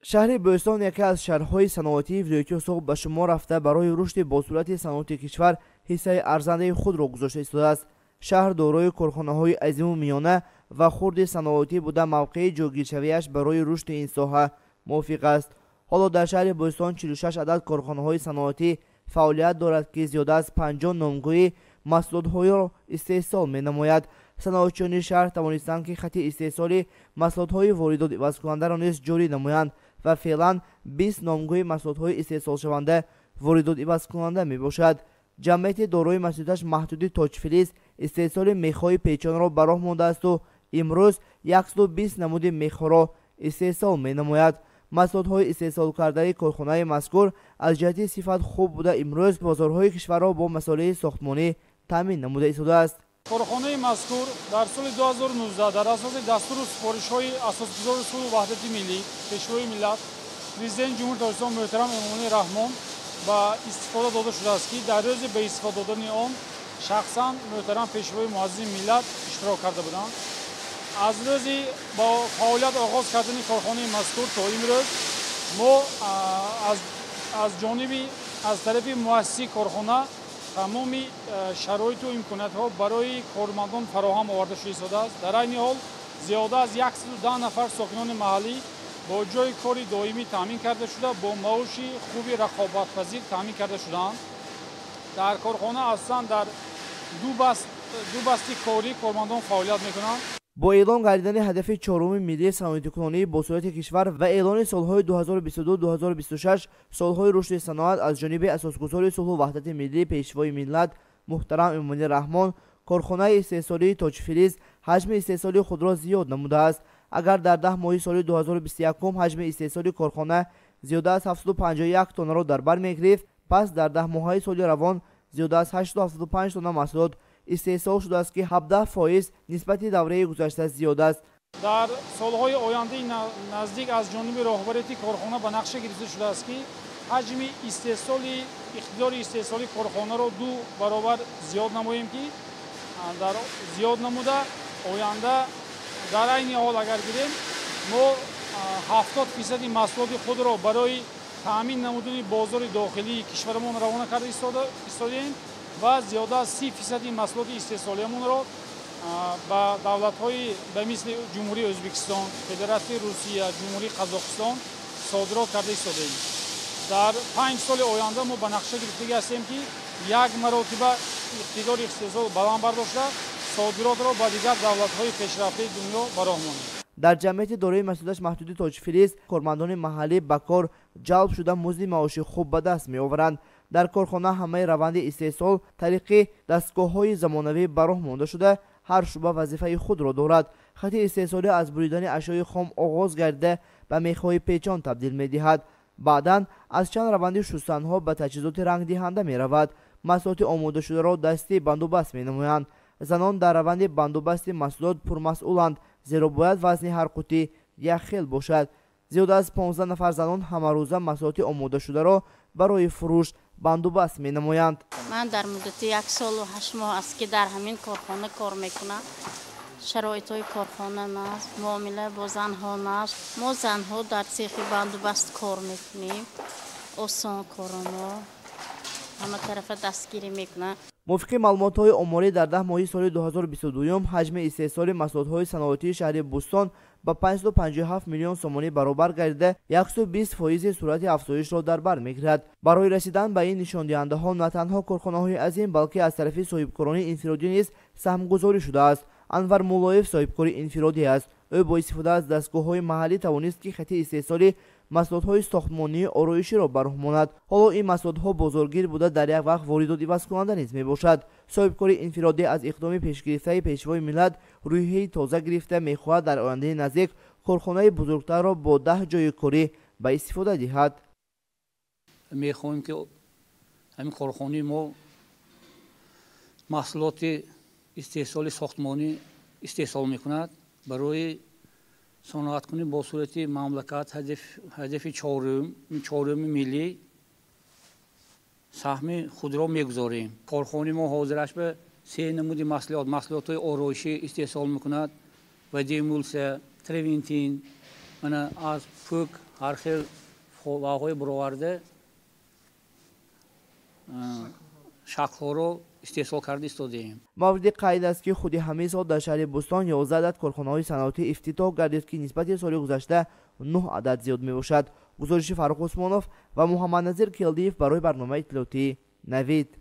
Шаҳри Бӯстон яке аз шаҳрҳои саноатии вилояти Суғд ба шумор рафта, барои рушди босуръати саноати кишвар ҳиссаи арзандаи худро гузошта истодааст. Шаҳр дорои корхонаҳои азиму миёна ва хурди саноатӣ буда, мавқеи ҷойгиршавиаш барои рушди ин соҳа мувофиқ аст. Ҳоло дар шаҳри Бӯстон 46 адад корхонаҳои саноатӣ фаъолият дорад, ки зиёда аз 50 номгӯи маҳсулотҳоро истеҳсол менамояд. Саноатчиёни шаҳр тавонистанд, ки хати истеҳсоли маҳсулотҳои воридот ивазкунандаро низ ҷорӣ намоянд ва феълан 20 номгӯи маҳсулотҳои истеҳсолшаванда воридот ивазкунанда мебошад. Ҷамъияти дорои масъулияташ маҳдуди Тоҷфилиз истеҳсоли мехҳои печонро ба роҳ мондаасту имрӯз 120 намуди мехҳоро истеҳсол менамояд. Маҳсулотҳои истеҳсолкардаи корхонаи мазкур аз ҷиҳати сифат хуб буда, имрӯз бозорҳои кишварро бо масолеҳи сохтмонӣ таъмин намуда истодааст. Корхонаи мазкур дар соли 2019 дар асоси дастуру супоришҳои Асосгузори сулҳу ваҳдати миллӣ, Пешвои миллат, Президенти Ҷумҳурии Тоҷикистон муҳтарам Эмомалӣ Раҳмон ба истифода дода шудааст, ки дар рӯзи ба истифода додани он шахсан муҳтарам Пешвои муаззами миллат иштирок карда буданд. Аз рӯзи бо фаъолият оғоз кардани корхонаи мазкур то имрӯз мо аз ҷониби аз тарафи муассиси корхона тамоми шароиту имкониятҳо барои кормандон фароҳам оварда шуда истодааст. Дар айни ҳол зиёда аз 110 нафар сокинони маҳаллӣ бо ҷойи кори доимӣ таъмин карда шуда, бо маоши хуби рақобатпазир таъмин карда шудаанд. Дар корхона асосан дар ду басти корӣ кормандон фаъолият мекунанд. Бо эълон гардидани ҳадафи чоруми миллии саноатикунонии босуръати кишвар ва эълони солҳои 2022-2026 солҳои рушди саноат аз ҷониби Асосгузори сулҳу ваҳдати миллӣ, Пешвои миллат муҳтарам Эмомалӣ Раҳмон, корхонаи истеҳсолии Тоҷфилиз ҳаҷми истеҳсоли худро зиёд намудааст. Агар дар 10 моҳи соли 2021 ҳаҷми истеҳсоли корхона зиёда аз 751 тоннаро дар бар мегирифт, пас дар 10 моҳаи соли равон зиёда аз 875 тонна маҳсулот истеҳсол шудааст, ки 17% нисбати давраи гузашта зиёд аст. Дар солҳои ояндаи наздик аз ҷониби роҳбарияти корхона ба нақша гирифта шудааст, ки ҳаҷми истеҳсоли иқтидори истеҳсолии корхонаро ду баробар зиёд намоем, ки дар зиёд намуда оянда дар айни ҳол агар гирем, мо 70 фисади маҳсулоти худро барои таъмин намудани бозори дохилии кишварамон равона карда истодаем ва зиёда аз 30 фисади маҳсулоти истеҳсолиямонро ба давлатҳои ба мисли Ҷумҳурии Ӯзбекистон, Федератсияи Русия, Ҷумҳурии Қазоқистон содирот карда истодаем. Дар 5 соли оянда мо ба нақша гирифтагӣ ҳастем, ки як маротиба иқтидори истеҳсол баланд бардошта, содиротро ба дигар давлатҳои пешрафтаи дунё ба роҳ монем. Дар ҷамъияти дорои масъулияташ маҳдуди Тоҷфилиз кормандони маҳаллӣ ба кор ҷалб шуда, музди маоши хуб ба даст меоваранд. Дар корхона ҳамаи раванди истеҳсол тариқи дастгоҳҳои замонавӣ ба роҳ монда шуда, ҳар шӯъба вазифаи худро дорад. Хати истеҳсолӣ аз буридани ашёи хом оғоз гардида, ба мехҳои печон табдил медиҳад. Баъдан аз чанд раванди шустанҳо ба таҷҳизоти рангдиҳанда меравад. Маҳсулоти омодашударо дастӣ бандубаст менамоянд. Занон дар раванди бандубасти маҳсулот пурмасъуланд, зеро бояд вазни ҳар қутӣ якхел бошад. Зиёда аз 15 нафар занон ҳамарӯза маҳсулоти омодашударо барои фурӯш бандубаст менамоянд. Ман дар муддати як солу 8 моҳ аст, ки дар ҳамин корхона кор мекунам. Шароитҳои корхона наст, муомила бо занҳо наст. Мо занҳо дар цехи бандубаст кор мекунем. Осон кори мо, ҳама тарафа дастгирӣ мекунанд. Мувофиқи маълумотҳои оморӣ, дар 10 моҳи соли 2022 ҳаҷми истеҳсоли маҳсулотҳои саноатии шаҳри Бӯстон ба 557 миллион сомонӣ баробар гардида, 120 фоизи суръати афзоишро дар бар мегирад. Барои расидан ба ин нишондиҳандаҳо на танҳо корхонаҳои азим, балки аз тарафи соҳибкорони инфиродӣ низ саҳмгузорӣ шудааст. Анвар Муллоев соҳибкори инфиродӣ аст. Ӯ бо истифода аз дастгоҳҳои маҳаллӣ тавонист, ки хати истеҳсоли маҳсулотҳои сохтмонии ороиширо ба роҳ монад. Ҳоло ин маҳсулотҳо бозоргир буда, дар як вақт воридот ивазкунанда низ мебошад. Соҳибкори инфиродӣ аз иқдоми пешгирифтаи Пешвои миллат рӯҳияи тоза гирифта, мехоҳад дар ояндаи наздик корхонаи бузургтарро бо 10 ҷойи корӣ ба истифода диҳад. Мехоҳем, ки ҳамин корхонаи мо маҳсулоти истеҳсоли сохтмонӣ истеҳсол мекунад, барои саноаткунӣ бо суръати мамлакат, ҳадафи чоруми миллӣ саҳми худро мегузорем. Корхонаи мо ҳозираш ба се намуди маҳсулотҳои ороишӣ истеҳсол мекунад: водоэмульсия, травертин. Мана аз пӯк ҳар хел ваҳои буроварда шаклҳоро истеҳсол карда истодаем. Мавриди қайд аст, ки худи ҳамин сол дар шаҳри Бӯстон 11 адад корхонаҳои саноатӣ ифтитоҳ гардид, ки нисбати соли гузашта 9 адад зиёд мебошад. Гузориши Фаррух Усмонов ва Муҳаммадназир Келдиев барои барномаи иттилоотии Навид.